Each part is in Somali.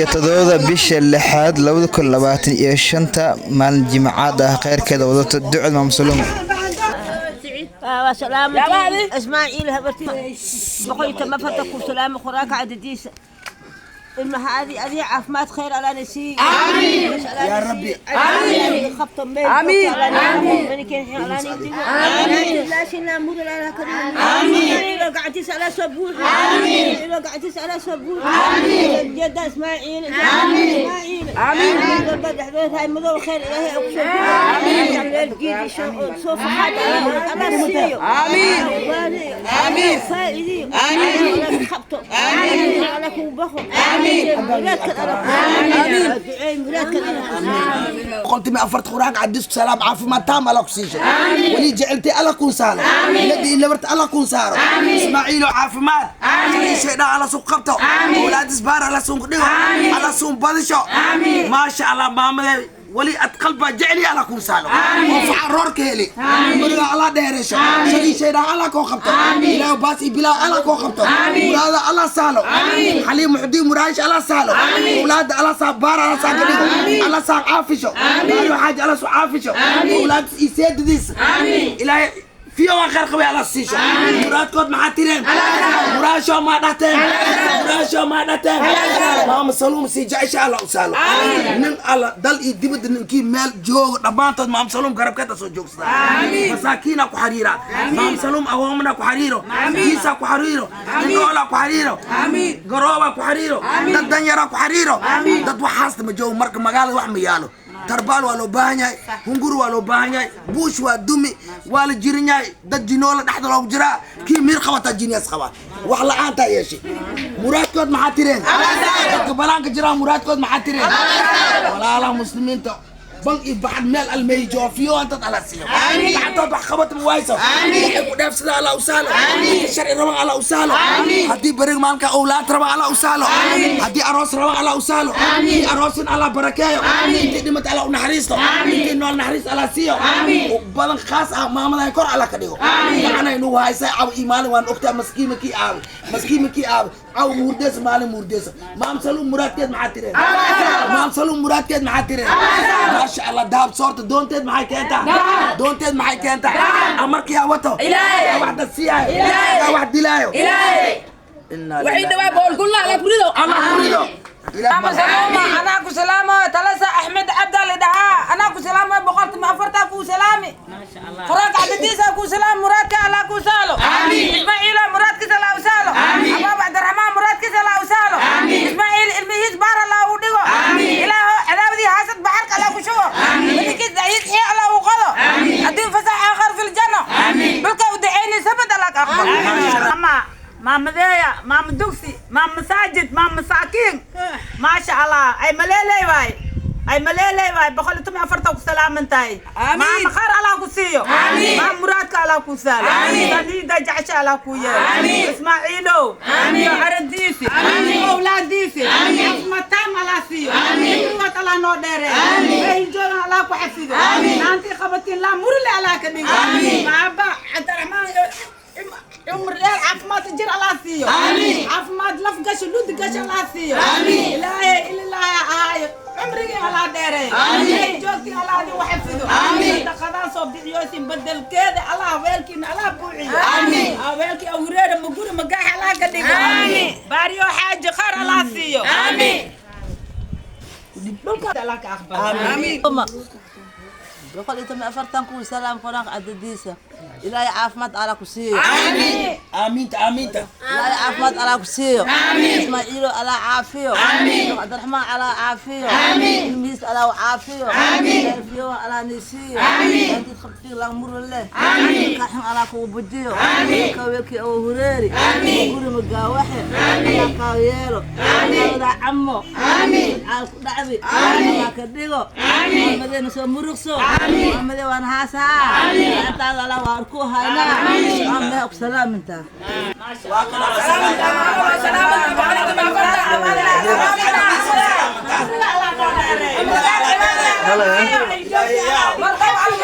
27-da bisha lixaad 2025, maalin jimcaad ah, kheyrkeeda wadato ducad Maam Saluum. Waa salaamati Ismaaciil habarti, 114 ku salaamo, quraanka cadadiisa ilmaha adi adi caafimaad khayr alaana sii. Aamiin yaa rabbi. Aamiin. Qabto meel. Aamiin. Aamiin. Laashina mudal ala karim. Aamiin. Ilo gacantiisa ala soo buuxi. Aamiin. Ilo gacantiisa ala soo buuxi. Aamiin. Jada Ismaaciil. Aamiin. Ismaaciil. Aamiin. Walba dhexdooda hay madow khayr Ilaahay ku soo buuxi. Aamiin. Geedi soo faxad ala siiyo. Aamiin. Aamiin. Faa'iidiyo. Aamiin. Qabto. Aamiin. Ala ku baxo. Aamiin. 114 quraanka cadisku salaam, caafimaad taam alla ku siishay, weli jeceltay alla kuu saalo, ladii labarta alla kuu saaro. Ismaaciilo, caafimaad shaydhaan alla sun qabto, awlaadis baar alla sun dhigo, alla sun badisho. Maasha Allah, maamade weli ad qalbaa jeceli alla kuu saalo oo faca roorka heli, muriga alla dheereesho, shari shaydhaan alla koo qabto, ilaahu baas iyo bilaa alla koo qabto, muraada alla saalo, xaliim muxudiin muraayish alla saalo, awlaada alla saa baar alla saa ka dhigo, alla saa caafisho, baari xaaji alla soo caafisho, awlaadis iyo seedadiis Ilaahay fiyo waa khayr qabay alla siisho. Muraadkood maxaa tireen? Muraasho maa dhahteen? Muraasho maa dhahteen? Maama Saluum sii jecesha alla u saalo. Nin alla dal iyo dibadda ninkii meel joogo dhammaantood Maama Saluum garabkeeda soo joogsadaa. Masaakiina ku xariira Maama Saluum, agoomana ku xariiro, jiisa ku xariiro, indhoolaa ku xariiro, garoobaa ku xariiro, dad danyaraa ku xariiro, dad waxaasta ma joogo. Marka magaalada wax ma yaalo, tarbaal waa loo baahan yahay, hunguri waa loo baahan yahay, buush waa dumi, waa la jirin yahay, dad jinoola dhexda loogu jiraa. Kii miir qabataa jiniyaas qabaa, wax la-aantaa yeeshay. Muraadkood maxaa tireen? Dadka banaanka jiraa muraadkood maxaa tireen? Walaalaha muslimiinta ban iyo baxad meel almeey joofiyo antad ala siiyo, gacantood wax qabata ma wayso, waxay ku dheefsada alla u sahlo, sharci raban alla u sahlo, haddii berig maalinka owlaad raba alla u sahlo, haddii aroos raban alla u sahlo, haddii aroosin alla barakeeyo, intii dhimata alla u naxariisto, intii nool naxariis alla siiyo. Badan khaas ah maamadahay kor alla ka dhigo, gacanay nugu haysay caw iyo maalin. Waan ogtaa maskiima kii aabe, maskiima kii aabe, caw muurdeysa, maalin muurdeysa. Maam Saluum muraadkeed maxaa tireen? Maam Saluum muraadkeed maxaa tireen? Maasha Allah. Dahab soorta doonteed maxay keentaa? Doonteed maxay keentaa? Amarkii ha wato, yaa wax dad siiyaayo, yaa wax dilaayo? Waxay dhawaa boolkulla ala kurido. Allah kurido. Ama salaama, anaa ku salaamo, talasa Axmed Cabdali dhahaa, anaa ku salaamo, 114 kuu salaami, quraanka cadadiisa kuu salaam, muraadka Allah kuu saalo. Ismaaciila muraadkiisa Allah u saalo, Abaab Cabdiraxmaan muraadkiisa Allah u saalo, Ismaaciil ilmihiis baar Allah u dhigo, Ilaaho cadaabadii haasad baxarka Allah ku shubo, midkiis daciis xii Allah u qodo, haddii fasax aakhar fil janno dhulka u duceynay sabad Allah ka aqbalo. Maamadeeya, maama dugsi, maama masaajid, maama masaakiin, maasha Allah, ay maleeley waay, ay maleeley waay, 114 ku salaaman tahay. Maama khayr Allah ku siiyo, maama muraadka Allah ku saalo, saniida jecesha Allah ku yeelo, Ismaaciilow iyo aradiisi owlaadiisi caafimaad taam Allah siiyo, cimrigood Allah noo dheeree, meehil joogan Allah ku xafido, naantii qabatiin laa murile Allah ka dhigo, maaba Cabdiraxmaan cumri dheer, caafimaad jir Allah siiyo, caafimaad laf gasho lud gasho Allah siiyo. Ilaahay ilaahay ahaayo, cumrigii Allah dheereeyo, ilaahay joogtii Allah adin waxafido, sadaqadaan soo bixiyoosin bedelkeeda Allah weelkiina Allah buuxiyo, weelkii awureera maguri magaax Allah ka dhigo, baariyo xaaji khayr Allah siiyo, dhulka Allah ka aqbalo. 114 kuu salaam, quraanka cadadiisa, Ilaahay caafimaad ala ku siiyo. Aamiinta, aamiinta. Ilaahay caafimaad ala ku siiyo, Ismaaciilo ala caafiyo, Cabdiraxmaan ala caafiyo, ilmihiis ala caafiyo, fiyo ala nisiiyo, intaad qabtiin la murle kaxin ala kugu bujiyo, ka weelkii oo hureeri guri magaawaxe ala kaa yeelo, wada camo caal ku dhacdi ala ka dhigo. Maamadeyna soo muruqso, maamadey waan haasaa, gacantaada ala waan ku haynaa, maamee ku salaamintaa.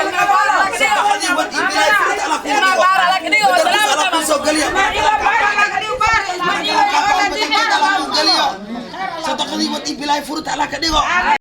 Sadaqadii wad iyo bilaa furad alla kuu dhigo, bedelkiisa alla kuu soo geliyo, bedelkeeda alla kuu geliyo, sadaqadii wad. Balaayo furut Allah ka dhigo.